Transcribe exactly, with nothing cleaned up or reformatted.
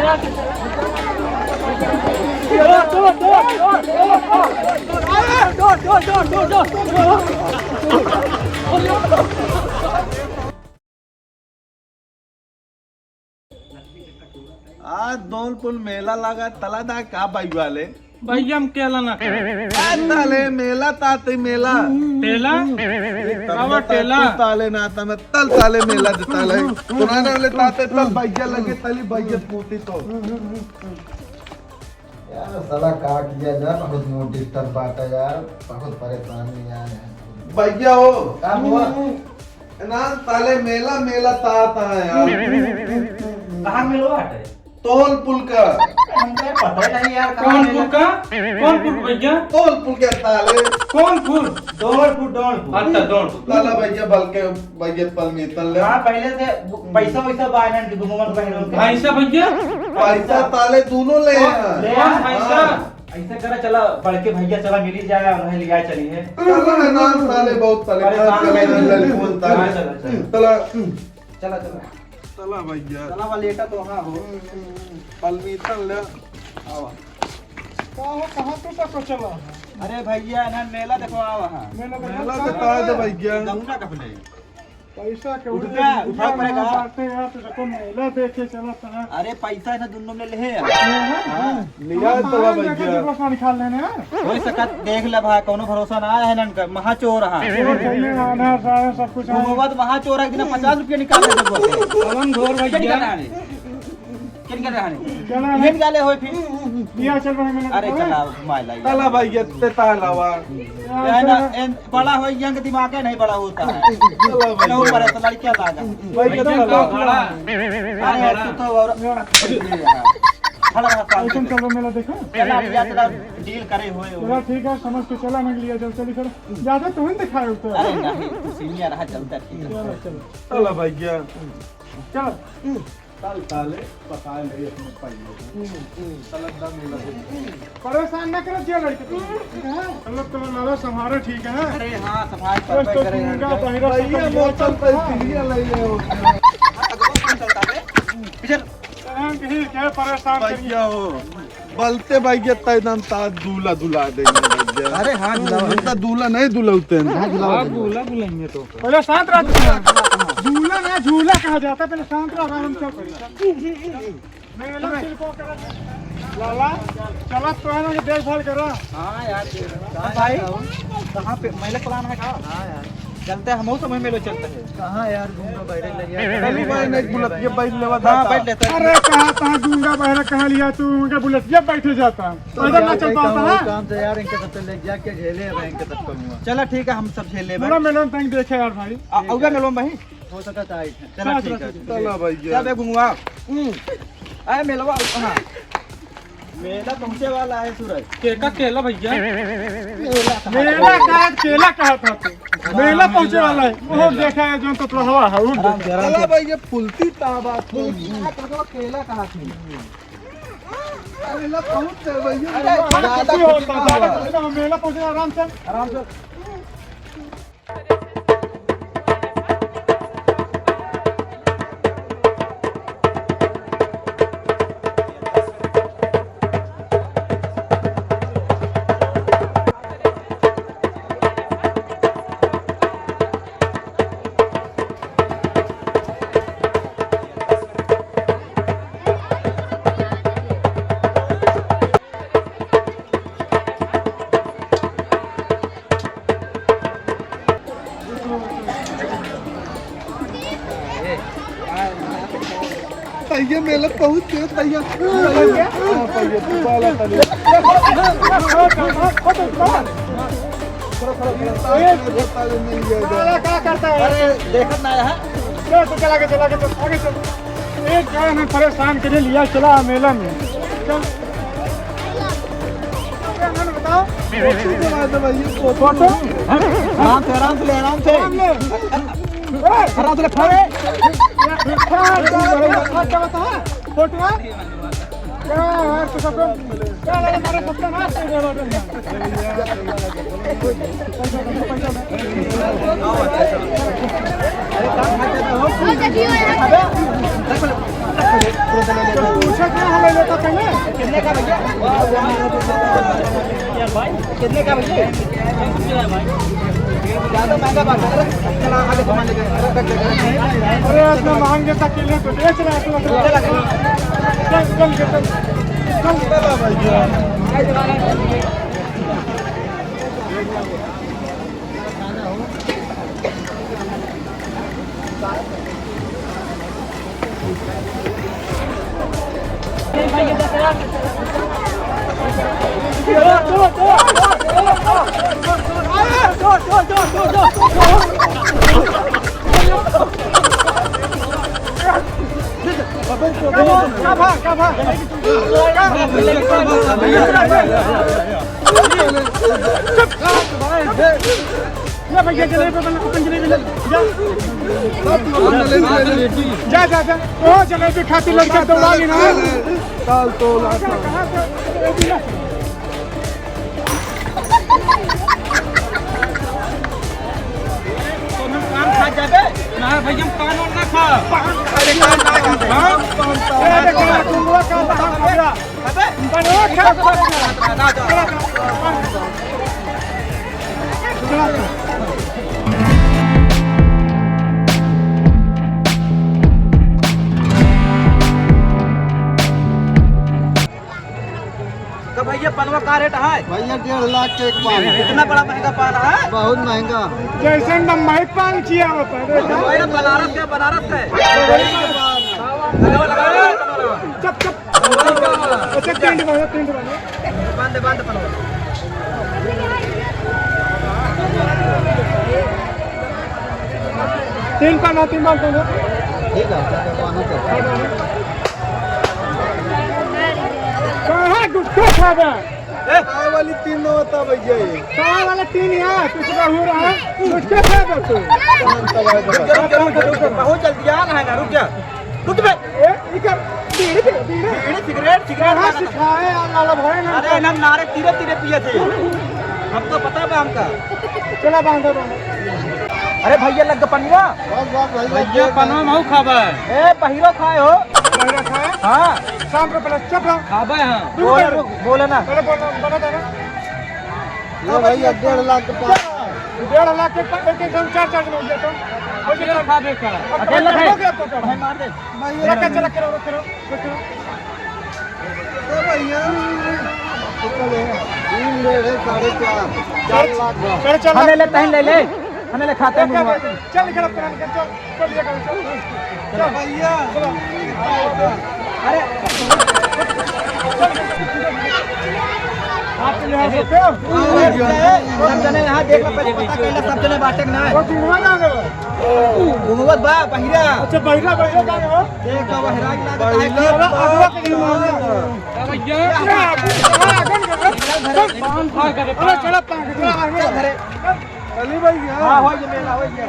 आज दौलपुर मेला लगा, तला दा का बाई वाले? भैया, हम केला ना खाए। ए, तले मेला ताते मेला। तेला? ए, तब कावा तल तेला? तू ताले ना, तब तल ताले मेला दे ताले। पुराने वाले ताते तल भैया लगे, तली भैया पूती तो। यार, साला का किया जाए, बहुत मोर disturb बाटा यार, बहुत परेशानी है यार। भैया हो। का हुआ? ना, ताले मेला, मेला ता, ता यार। कहाँ मेलवा हटे? तोल पुल का। हमको पता ही नहीं यार, कहाँ कौन मेला? पुल का? कौन पुल भैया? तोल पुल के ताले। कौन पुल? डोल पुल, डोल पुल। अच्छा, डोल पुल। ताला भैया, बल्कि भैया पल में तल ले। हाँ, पहले से पैसा वैसा बाय ना कि घुमवन बहनों के। पैसा भैया? पैसा ताले दोनों ले हैं। ले कौन हैं? पैसा? हाँ। ऐसा करा, चला बड़के भैया, चला मिली जाए, उन्हें लिया चली है। चला ना, नाम ताले बहुत ताले, परेशान ताले, नहीं। ललकुन ताले। हाँ, चला, चला। चला। चला, चला। चला भैया। चला, वालेटा तो हाँ हो। पल में तल ले। आवा। का हो, कहाँ पे तक चला? अरे भैया, ना मेला देखो, आवा हाँ। मेला देखो, मेला कहाँ देखा है? दे भैया। गंगा कब ले? पैसा के उठ उठा, जा, उठा उठा पड़ेगा। ना बाटे यार, तो सबको मेला देखे चला था। अरे पैसा है ना, दुन्नो में ले है यार। हाँ, हाँ। हाँ। लिया हम तो पान भैया। देखा जी, बस निकाल लेने यार। कोई सकत देख ले भाई, कोनो भरोसा ना है नन का, महा चोर है। चोर चाहिए, आना सारा सब कुछ है। घुमोबा तो महा चोर है, एक दिन पचास रुपया निकाल ले दे बोलते। पवन घोर भैया। क्या निकाल रहा है? किन के रहने? चला ये है। निकाले होए फिर। लिया चल रहे मैंने अरे तो चला, घुमाए लाई। चला भाई, ये ते तालावा। ये ना, चला। एन, बड़ा हो, यंग दिमाग है, नहीं बड़ा होता है। चला भाई। चलो, ऊपर है, तो लड़कियां लागा। भाई, ये एकदम चला। बड़ा। अरे, तू तो और खड़ा रहा, सामने। एकदम चलो, मेला देखो। चला, लिया, चला, डील करे हुए हो। चला, ठीक है, समझ के चला, मैं लिया, चल, चल, चल। ज्यादा तो नहीं दिखाए उतर। अरे, नहीं, तू सीनियर रहा, चलता ठीक है। चलो, चलो। चला भाई, गया। चलो। ताल ताले, पता नहीं अपने पाइयों को। हम्म, हम्म। तलब दा मेला देखो। परेशान ना करो, जे लड़के को। हम लोग तो लाला संभालो, ठीक है? अरे हाँ, संभाल अरे कर तो करे हैं। गूंगा बहिरा भैया, सब मोचन कुछ पे है। तिरिया लगे हो। हाँ, तो कौन चलता है? पिछल। हम कहीं क्या परेशान करिए? भैया हो, बलते भैया, तैदन ता दूल्हा दुला देंगे भैया। अरे हाँ, दुला हम तो दूल्हा नहीं दुलौते हैं। हाँ, दुला हाँ, देंगे। दूल्हा दुलेंगे तो। पहले शांत रह तू। दूल्हा ना, झूला कहा जाता है, पहले शांत रह, आराम से। मेला सिर्फ वो करा। लाला, चला तो है ना कि देखभाल करा। हाँ यार, भाई, कहाँ पे मेला plan है का? हाँ यार। चलते हैं, हम समय मेले चलते हैं। कहाँ यार, घूम रहा, बैठे लगे। चली भाई, नहीं, गुलतिया बैठ लेवा हाँ, था। बैठ लेते हैं। अरे, कहाँ, कहाँ गूंगा बहरा, कहाँ लिया तू उनका बुलेटिया बैठे जाता? तो पैदल ना यार, चल कहीं पाता काम, है? काम से यार, इनके सबसे ले जाके झेले हैं, इनके सब करूँगा। चला ठीक है, हम सब झेले हैं। पूरा मेला तक देखे यार भाई। आ, आउगा मेला में भाई? हो सका तो आई। चला हाँ, ठीक चला, है। चला। चला भैया। क्या बे घुंगवा? हम्म। आए मेलवा, हाँ। मेला पहुँचे वाला है सूरज। केका केला भैया? मेला कहा था। मेला कहा, केला कहा था तू। मेला पहुँचे वाला है। वो मेला। देखा है जो तो हवा है, उठ। आराम से, आराम से। चला भाई, ये पुलती ताबा। पुलती ताबा, केला कहा थे। मेला पहुँच गए भैया। अरे, मेला ज्यादा पहुँच गए। ज्यादा पहुँच गए। मेला पहुँचे, आराम से। आराम से। तैया मेला पहुँच गए, तैया। हाँ, तैया, तू बाला तनी। थोड़ा, थोड़ा, थोड़ा, ताले, ताले नहीं गए। साला का करता है? अरे, देखत ना है। चल, तो चला के, चला के, चल, आगे चल। एक गाय में परेशान के लिए लिया, चला मेला में। चल। फोटो बना दे भाई, ये फोटो। फोटो? आराम से, आराम से ले, आराम से। आराम ले। आराम से ले, खड़े। फोटो? क्या यार, तो सबको, क्या लगे, मारे सबको नाश कर दिया। कितने का भैया? कितने का भैया? ज़्यादा महंगा बात है। चला, आगे सामान लेके। अरे, इतना महंगे सा किले तो बेच रहा है, तू चल, चल, चल, चल। चला भैया। ले भैया, जलेबी बना, अपन जलेबी ले, जा। जा, जा, जा। ओ, जलेबी खाती लड़का दौड़ा ली ना। कहाँ से? जलेबी ना। तो हम पान खा जाबे? ना भैया, हम पान और ना खा। पान खा ले, पान ना खा। हाँ? पान, पान, अरे, पान। बेटा, तू लोग का पान खा। अबे। बनवा खा। तो भैया, पनवा का रेट है? भैया, डेढ़ लाख के एक पान। इतना बड़ा महंगा पान है? बहुत महंगा। जैसे बम्बई पान किया होता है, देखा? भैया, बनारस का, बनारस का है। बम्बई का पान। लगाओ, लगाओ, लगाओ। चुप, चुप। अच्छा, टेंट बांधो, टेंट बांधो। बांध दे, बांध दे, पनवा। तीन पान हो, तीन पान हो। ठीक है, ठीक है, पान हो तो। कहाँ गुटखा खा रहा है? ए? तावा वाली तीन न होता भैया ये। तावा वाला तीन यार, कुछ ना हो रहा है। गुटखा खा रहा तू। पान तवा है। रुक जा, रुक जा, रुक जा, रुक जा। बहुत जल्दी आ रहा है ना, रुक जा। रुक बे। ए, ई का बीड़ी पी, बीड़ी? बीड़ी, सिगरेट, सिगरेट कहाँ वाला। सिखाए यार, लाला भाई ने अरे, हमको। हम नारे तीरे तीरे पिए थे। हमको पता बा हमका। चला बांधो, बांधो। अरे भैया, लग गया पनवा। बस, बस, भैया, भैया, पनवा महू खाबा। ए, पहिरो खाए हो। पहिरो खाए? हाँ। शाम को पहले चुप रहो। खाबा, हाँ। रुक, बोले, रुक। रुक, बोले ना। पहले बोलना, बना देना। ये भैया, डेढ़ लाख के पान। डेढ़ लाख के पान, एक, एक, हम चार, चार जने हो गया तो। हो गया, अकेला खाबे का? अब अकेला खाए? हो गया तो क्या? भाई, मार दे। भैया, रख के चला, करो, रख, करो, रख, करो। ए भैया, तीन डेढ़ है, साढ़े चार, चार लाख बा। साढ़े चार लाख। हमें ले, तहीं ले ले, हमें ले खाते हैं मुँह। चल, निकल, अपना निकल, चल, चल, निकल, चल। चल। भैया। अरे। आप तो यहाँ सोते हो? सब जने यहाँ देख लो, पहले पता कर ले, सब जने बाटे कि ना। वो घूमवा ना दो। घूमवत बा, बहिरा। अच्छा, बहिरा, बहिरा कहाँ हो? देख, अब बहिरा के लागत है। अरे, अगुआ के घूमवा ना। भैया। अरे, आगे निकल। पान खा कर अरे, चला, पान खा, चला, आगे। चल घरे। अली भाई, हाँ। हाँ, हो गया, मेला हो गया।